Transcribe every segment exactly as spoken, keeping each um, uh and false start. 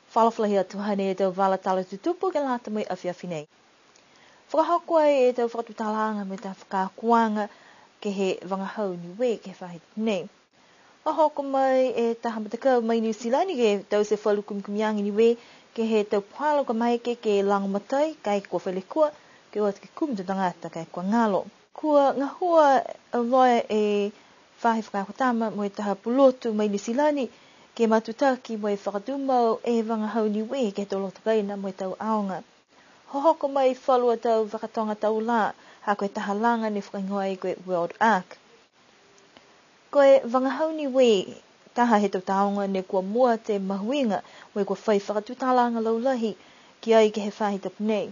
Fakaalofa lahi atu, hanei e tau vala tala tutupu ke lata mo e afiafi nei. Fakahoko ai e tau fakatutalaaga mo e tau fakaakoaga ke he vagahau Niue ke he faahi nei. Hohoko mai e taha matakau mai Niu Silani ke taute falu kumikumiaga Niue ke he tau puhala kua maeke ke lagomatai, ka e kua fai lekua, ke o atu ke kumi e tau tagata ka e kua galo. Kua gahua a loa e faahi fakaako tama mo e taha pulotu mai Niu Silani ke matutaki mo e fakatumau e vagahau Niue ke he tau loto kaina mo e tau aoga. Hohoko mai falu a tau vakatoga tau lā, ha ko e taha laga ne fakahigoa ai ko e World Arc. Ko e vagahau Niue, taha he tau tāoga ne kua mua atu e mahuiga, mo e kua fai fakatutalaaga laulahi ki ai ke he faahi tapu nei.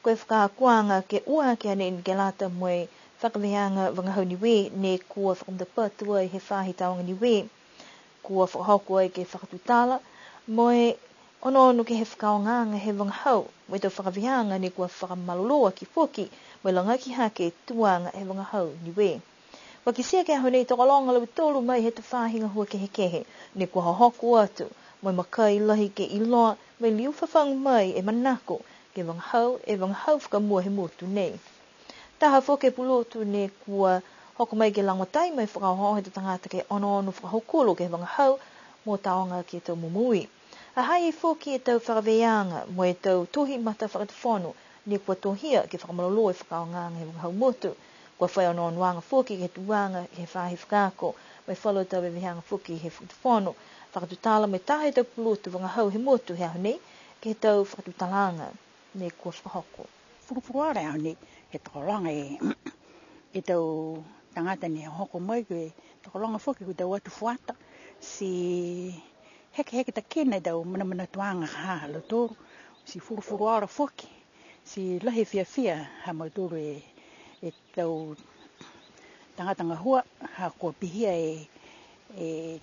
Ko e fakaakoaga ke ua aki a nei ke lata mo e fakavēaga vagahau Niue, ne kua fakamatapatu ai he faahi tāoga Niue. Kua fakahoko ai ke fakatutala, mo e onoono ke he fakaaogaaga he vagahau, mo e tau fakavēaga ne kua fakamalolō aki foki, mo e lagaki hake e tuaga he vagahau Niue. Kua kitia ke he aho nei tokologa lautolu mai he tau faahi gahua kehekehe, ne kua hohoko atu, mo e makai lahi ke iloa, mo e liu fafagu mai e manako, ke vagahau, e vagahau fakamua he motu nei. Taha foki e pulotu ne kua hoko mai ke lagomatai mo e fakaohooho e tau tagata ke onoono fakahokulo ke he vagahau mo tāoga ke he tau momoui. Ha ha i ai foki e tau fakavēaga mo e tau tohi matafakatufono ne kua tohia ke fakamalolō e fakaaogaaga he vagahau motu. Kua fai onoonoaga foki ke he tuaga ke he faahi fakaako mo e falu tau veveheaga foki he fakatufono. Fakatutala mo e taha he tau pulotu vagahau he motu he aho nei ke he tau fakatutalaaga ne kua fakahoko. Furufuru ara e aho nei, he tokologa e, e tau tagata ne hoko mai, ke tokologa foki ko e tau atu fuata, ti hekeheketakina e tau manamanatuaga ha lautolu, ti furufuru ara foki, ti lahi e fiafia ha mautolu e, e tau tagata gahua, ha kua pihia e, e,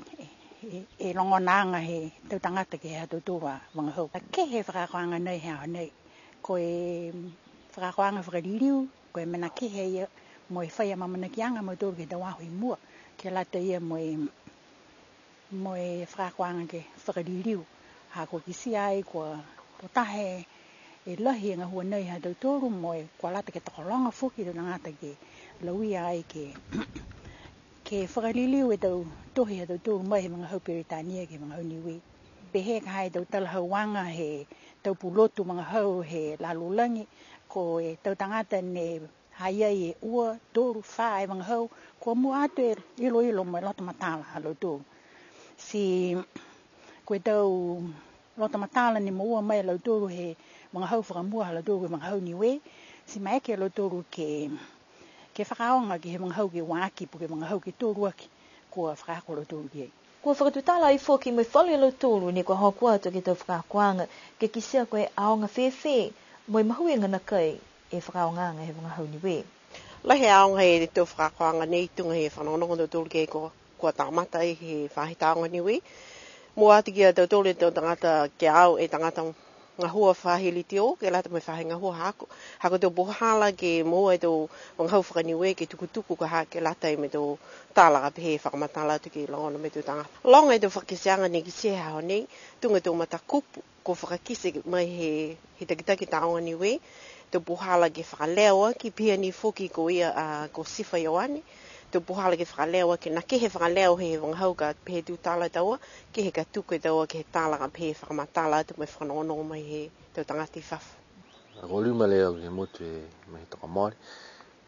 e, e logonaaga he tau tagata ke he ha tautolu a vagahau. Ke he fakaakoaga nei he aho nei, ko e fakaakoaga fakaliliu, ko e mena kehe ia mo e fai amaamanakiaga ha mautolu ke he tau aho i mua, ke lata ia mo e mo e fakaakoaga ke fakaliliu. Ha kua kitia ai kua, kua taha e lahi e gahua nei ha tautolu mo e kua lata ke tokologa foki e tau tagata ke lauia ai ke, ke fakaliliu e tau tohi ha tautolu mai he vagahau Peritania ke he vagahau Niue. Pehē ka ha e tau talahauaga he tau pulotu vagahau he lalolagi, ko e tau tagata ne ha i ai e ua, tolu, fā e vagahau, kua mua atu e iloilo mo e loto matala ha lautolu. Ti ko e tau loto matala ne moua mai e lautolu he vagahau fakamua ha lautolu ko e vagahau Niue, ti maeke a lautolu ke, ke fakaaoga ke he vagahau ke ua aki, po ke vagahau ke tolu aki, kua fakaako a lautolu ki ai. Kua fakatutala ai foki mo e falu ia lautolu ne kua hoko atu ke he tau fakaakoaga, ke kitia ko e aoga fēfē mo e mahuiga nakai e fakaaogaaga he vagahau Niue. Lahi e aoga he tau fakaakoaga nei tuga he fakanogonogo ha tautolu ke kua, kua kamata ai he faahi tāoga Niue. Mua atu ki a tautolu e tau tagata ke au e tagata gahua faahi litiō, ke lata mo e faahi gahua haaku. Ha ko e tau puhala ke moua e tau vagahau faka-Niue ke tukutuku ka ha ke lata mo e tau tala ka pehē fakamatala atu ke logona mo e tau tagata. Loga e tau fakakiteaga ne kitia he aho nei, tuga e tau matakupu kua fakakite mai he, he takitaki tāoga Niue, tau puhala ke fakaleo aki, pihia ni foki ko ia a ko Sifa Ioane, tau puhala ke fakaleo aki, nākai ke he fakaleo he vagahau ka pehē tutala taua, ke he ka tuku e taua ke he tala ka pehē fakamatala atu mo e fakanogonogo mai he tau tagata i fafo. A ko Lima Leo ke he motu e mai he toka mole,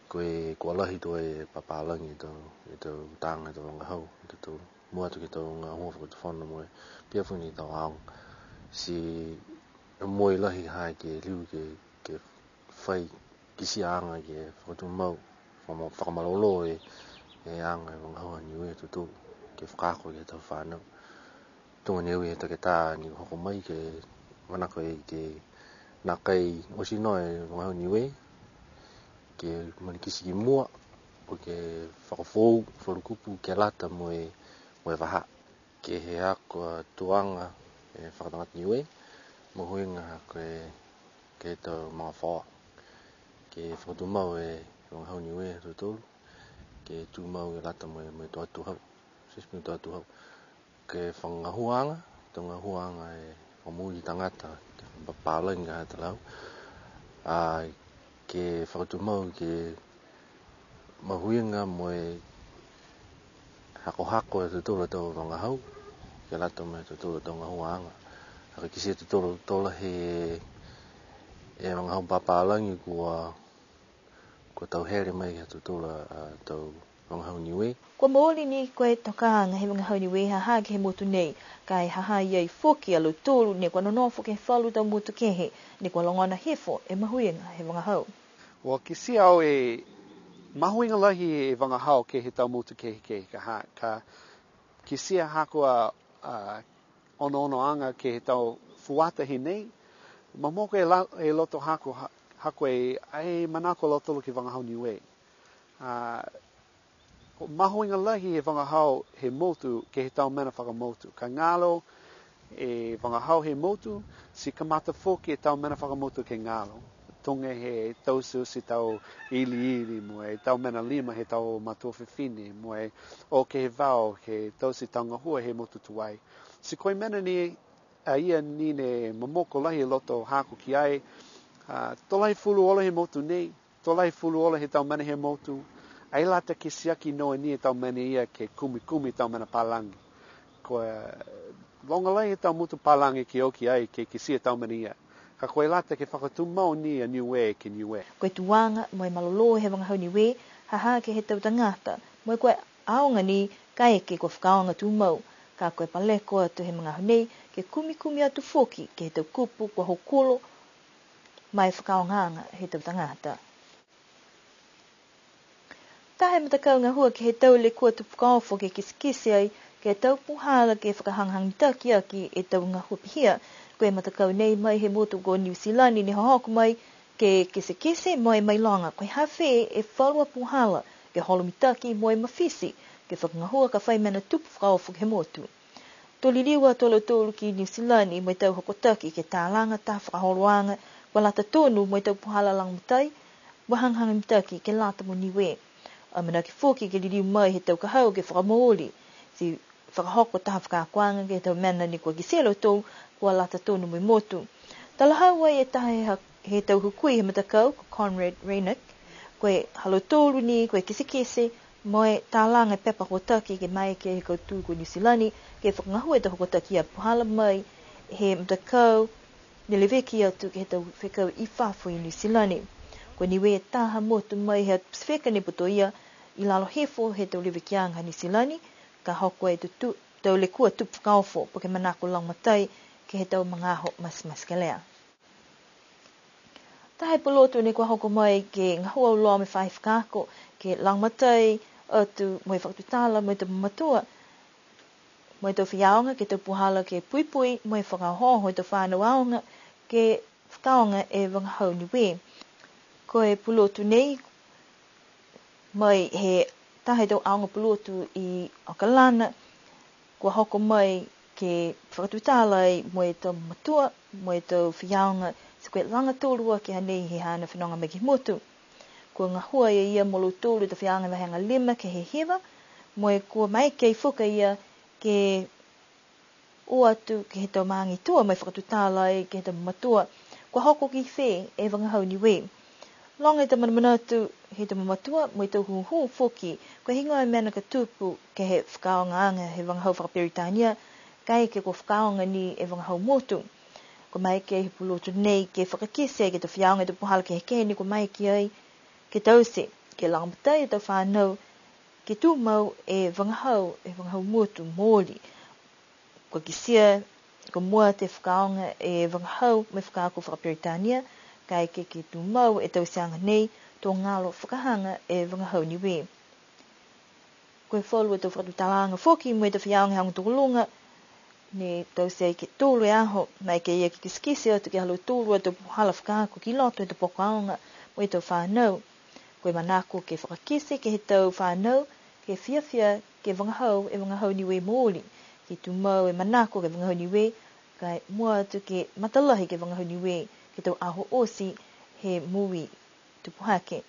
ko e kua lahi tuai e papālagi e tau, e tau taga, e tau vagahau, e tau, mua atu ke he tau gahua fakatufono mo e pihia foki ni tau aoga. Ti moua lahi ha ke liu ke, ke fai kitiaaga ke fakatumau, fakama-, fakamalolō e, e aga e vagahau ha Niue ha tautolu, ke fakaako ke he tau fanau. Tuga ni e ui he takitā ne hoko mai ke manako ai ke nākai oti noa e vagahau Niue, ke manikiti ki mua, po ke fakafoou falu kupu ke lata mo e, mo e vahā. Ke he haaku a tuaga e fakatagata Niue, mahuiga ke, ke he tau magafaoa. Ke fakatumau e vagahau Niue ha tautolu, ke tumau ke lata mo e, mo e tau atuhau. Sisipini tau atuhau. Ke fakagahuaaga, tau gahuaaga e Mo e tagata, papālagi ka ha taha lau, a, ke fakatumau ke mahuiga mo e hakohako e tautolu a tau vagahau, ke lata mo e tautolu a tau gahuaaga. A ka kitia e tautolu, tautolu he, e vagahau papālagi kua, kua tau hele mai ke he tautolu a, a tau vagahau Niue. Kua mooli ni ko e tokaaga he vagahau Niue ha ha ke he motu nei, ka e ha ha i ai foki a lautolu ne kua nonofo ke he falu tau motu kehe, ne kua logona hifo e mahuiga he vagahau. Ua kitia au e mahuiga lahi e vagahau ke he tau motu kehekehe, ka ha, ka kitia haaku a, a, onoonoaga ke he tau fuata hinei, momoko e la-, e loto haaku ha-, haaku e, ai manako a lautolu ke vagahau Niue. A, mahuiga lahi e vagahau he motu ke he tau mena fakamotu. Ka galo e vagahau he motu, ti kamata foki e tau mena fakamotu ke galo. Tuga he tauteute tau iliili, mo e tau mena lima he tau matua fifine, mo e o ke he vao, ke taute tau gahua he motu tuai. Ti ko e mena ni, a ia ni ne momoko lahi e loto haaku ki ai, a, to lahi fuluola he motu nei, to lahi fuluola he tau mena he motu, ai lata ke tiaki noa ni e tau mena ia ke kumikumi tau mena palagi. Ko e loga lahi he tau motu palagi ke o ki ai ke kitia e tau mena ia. Ka ko e lata ke fakatumau ni a Niue ke Niue. Ko e tuaga mo e malolō he vagahau Niue, ha ha ke he tau tagata, mo e ko e aoga ni, kaeke kua fakaaoga tumau, ka ko e paleko atu he magaaho nei, ke kumikumi atu foki ke he tau kupu kua hokulo, mo e fakaaogaaga he tau tagata. Taha e matakau gahua ke he tau lekua tupu fakaofo ke kitekite ai, ke he tau puhala ke fakahagahaga mitaki aki e tau gahua pihia. Ko e matakau nei mai he motu ko Niu Silani ne hohoko mai, ke kitekite mo e mailoga, ko e ha fē e falu a puhala, ke holo mitaki mo e mafiti, ke fakagahua ka fai mena tupu fakaofo ke he motu. To liliu atu a lautolu ki Niu Silani mo e tau hokotaki ke talaga taha fakaholoaga, kua lata tonu mo e tau puhala lagomatai, mo e hagahaga mitaki ke lata mo Niue. Amanaki foki ke liliu mai he tau ka hau ke fakamooli, ti fakahoko taha fakaakoaga ke he tau mena ne kua kitia e lautolu kua lata tonu mo e motu. Talahau ai e taha he ha-, he tau hukui he matakau, ko Conrad Reynolds, ko e ha lautolu ni, ko e kitekite, mo e talaga e pepa hokotaki ke maeke he kautū ko Niu Silani, ke fakagahua e tau hokotaki a puhala mai he matakau ne leveki atu ke he tau fekau i fafo i Niu Silani. Ko Niue e taha motu mai he Pasifika ne putoia i lalo hifo he tau levekiaga Niu Silani, ka hoko e tutu-, tau lekua tupu fakaofo, po ke manako lagomatai ke he tau magaaho matematekelea. Taha e pulotu ne kua hoko mai ke gahua auloa mo e faahi fakaako, ke lagomatai atu mo e fakatutala mo e tau mamatua, mo e tau faiaoga ke he tau puhala ke puipui mo e fakaohooho e tau fanau aoga ke fakaaoga e vagahau Niue. Ko e pulotu nei, mai he taha he tau aoga pulotu i Okalana, kua hoko mai ke fakatutala ai mo e tau matua, mo e tau faiaoga, ti ko e laga tolu aki hanei he haana fenoga mai ke he motu. Kua gahua e ia mo lautolu e tau faiaoga vahega lima ke he hiva, mo e kua maeke foki a ia ke o atu ke he tau maaga i tua mo e fakatutala ai ke he tau mamatua, kua hoko ki fē e vagahau Niue. Loga e tau manamanatu he tau mamatua mo e tau hūhū foki, ko e heigoa e mena ka tupu ke he fakaaogaaga he vagahau fakaperitania, kaeke kua fakaaoga ni e vagahau motu. Kua maeke he pulotu nei ke fakakite ai ke he tau faiaoga e tau puhala kehekehe ne kua maeke ai ke taute, ke lagomatai e tau fanau, ke tumau e vagahau, e vagahau motu mooli. Kua kitia, kua mua atu e fakaaoga e vagahau mo e fakaako fakaperitania, kaeke ke tumau e tauteaga nei, to galo fakahaga e vagahau Niue. Ko e falu a tau fakatutalaaga foki mo e tau faiaoga he aoga tokoluga, ne taute ai ke tolu e aho, maeke ia ke kitekite atu ke he ha lautolu a tau puhala fakaako ki loto he tau poko aoga mo e tau fanau. Ko e manako ke fakakite ke he tau fanau, ke fiafia ke vagahau e vagahau Niue mooli, ke tumau e manako ke vagahau Niue, ka e mua atu ke matalahi ke vagahau Niue, ke he tau aho oti he moui tupu hake.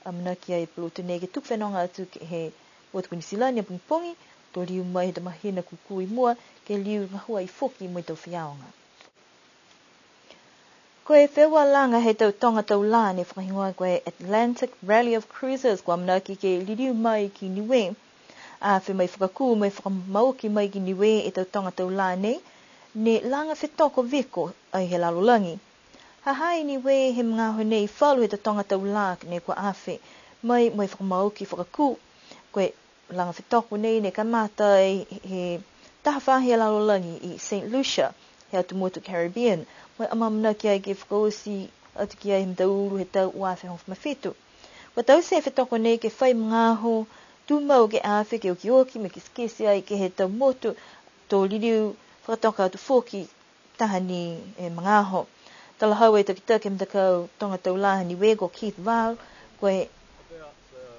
Amanaki ai e pulotu nei ke tuku fenoga atu ke he motu ko Niu Silani a pogipogi, to liu mai he tau mahina kūkū i mua, ke liu gahua ai foki mo e tau faiaoga. Ko e feua laga he tau toga tau lā ne fakahigoa ko e Atlantic Rally of Cruisers, kua amanaki ke liliu mai ki Niue. Afe mai fakakū mo e fakamaoki mai ki Niue e tau toga tau lā nei, ne laga fetoko viko ai he lalolagi. Ha ha i Niue he magaaho nei falu he tau toga tau lā ne kua afe mai mo e fakamaoki fakakū. Ko e laga fetoko nei ne kamata ai he taha faahi he lalolagi i Saint Lucia, he atu motu Caribbean, mo e amaamanaki ai ke fakaoti atu ki ai he mataulu he tau ua afe hogofulu ma fitu. Kua taute e fetoko nei ke fai magaaho tumau ke afe ke okioki mo e kitekite ai ke he tau motu to liliu fakatoka atu foki taha ni e magaaho. Talahau e takitaki he matakau toga tau lā ha Niue ko Keith Val, ko e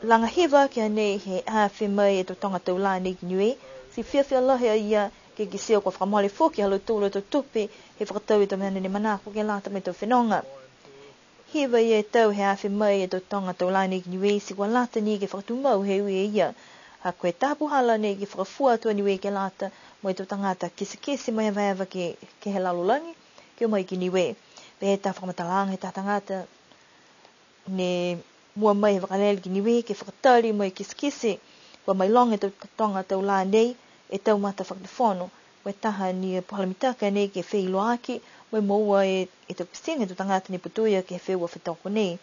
laga hiva aki a nei he afe mai e tau toga tau lā nei ki Niue, ti fiafia lahi a ia ke kitia kua fakamole foki ha lautolu a tau tupe he fakatau e tau mena ne manako ke lata mo e tau fenoga. Hiva ia e tau he afe mai e tau toga tau lā nei ki Niue, ti kua lata ni ke fakatumau he ui e ia. Ha ko e taha puhala nei ke fakafua atu a Niue ke lata mo e tau tagata kitekite mo e evaeva ke, ke he lalolagi, ke o mai ki Niue. Pehē e taha fakamatalaaga he taha tagata ne mua mai he vakalele ki Niue ke fakatali mo e kitekite, kua mailoga e tau toga tau lā nei e tau matafakatufono, mo e taha ni e puhala mitaki nei ke feiloaaki, mo e moua e, e tau pisiga he tau tagata ne putoia ke he feua fetoko nei.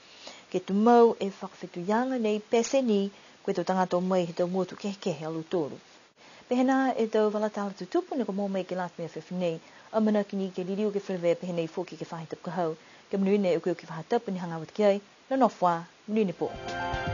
Ke tumau e fakafetuiaga nei pete ni, ko e tau tagata o mai he tau motu kehekehe a lautolu. Pehē nā e tau vala tala tutupu ne kua moua mai ke lata mo e afiafi nei. Amanaki ni ke liliu ke feleveia pehē nei foki ke he faahi tapu ka hau. Kia monuina e okioki faahi tapu ne hagaao atu ki ai, nonofo ā, monuina e pō.